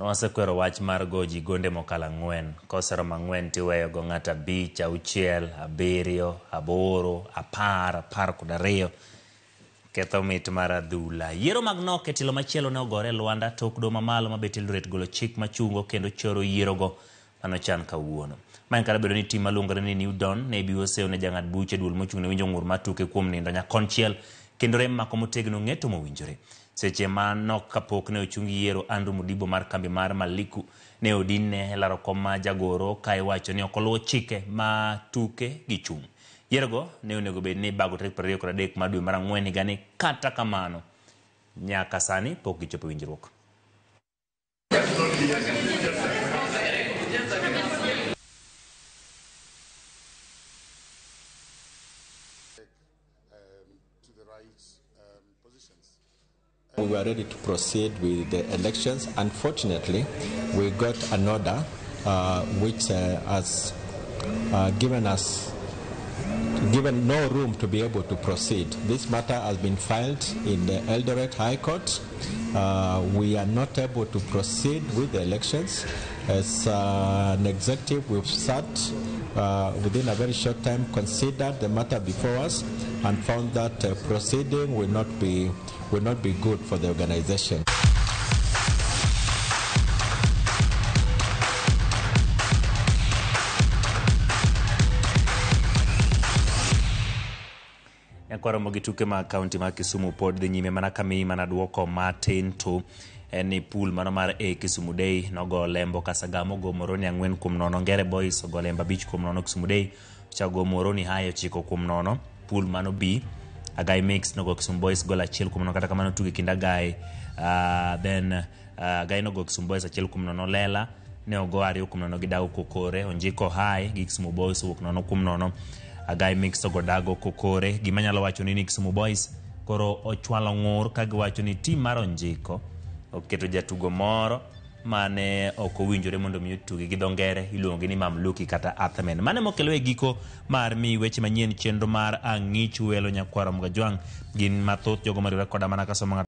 Nwasekwero wach mar go ji gonde mokalo ang'wen. Koseromo ang'wen tiweyo go ng'ato abich, auchiel, abiriyo, aboro, apar, apar kod ariyo. Ketho mit mar adhula. Yiero mag nok e tielo machielo ne ogore e lwanda tok doho mamalo mabet Eldoret golo chik machungo kendo choro yierogo manochan kawuono. Ma en kata obedo ni tim maluongore ni New Dawn ne ibiwo seyo ne jang'ad buche duol mochung' ne winjo ng'ur mar tuke kuom nindo nyakonchiel kendo rem mako motegno ng'eto mowinjore. Seche manok kapok ne ochung yiero, Andrew Mudibo mar kambi mar Maliku ne odinne e laro kom ma jagoro ka iwacho ni ok oluwo chike ma tuke gi chung'. Yierogo ne onego bed ni ibago tarik 23 mar dwe mar ang'wen higani, kata kamano nyaka sani pok gichopo e winjruok. We were ready to proceed with the elections. Unfortunately, we got an order which has given us given no room to be able to proceed. This matter has been filed in the Eldoret High Court. We are not able to proceed with the elections. As an executive, we've sat within a very short time, considered the matter before us, and found that proceeding will not be good for the organization. Nyakwaro gi tuke mag kaunti mar Kisumu pod dhi nyime mana kamiyi mana duoko matin to en ni pool mano mar A Kisumu Day nogo lembo Kasagam ogo Moroni 4-0, Ngere Boys ogo lembo 5-0, Kisumu Day ochago Moroni High 9-0. Pool mano B Agai Mix nogo Kisumu Boys gol 1-0, kata kamano tugo e kind Agai then Agai nogo Kisumu Boys 1-0, Lela ne ogo 2-0 gi Dago Kokore, Onjiko High gi Kisumu Boys owuok 0-0, Agai Mix ogo Dago Kokore. Gima nyalo wacho ni Kisumu Boys koro ochwalo ng'ur ka giwacho ni tim mar Onjiko oketo jatugo moro mane ok owinjore mondo mi otugi gi dho ngere iluongo ni Mamluki kata Athmen. Mano emokelo e giko mar mi weche manyien chenro mar ang'ich welo nyakwaro Mgajwang' gin mathoth jogo mariwore koda mana kasomo ng'ato.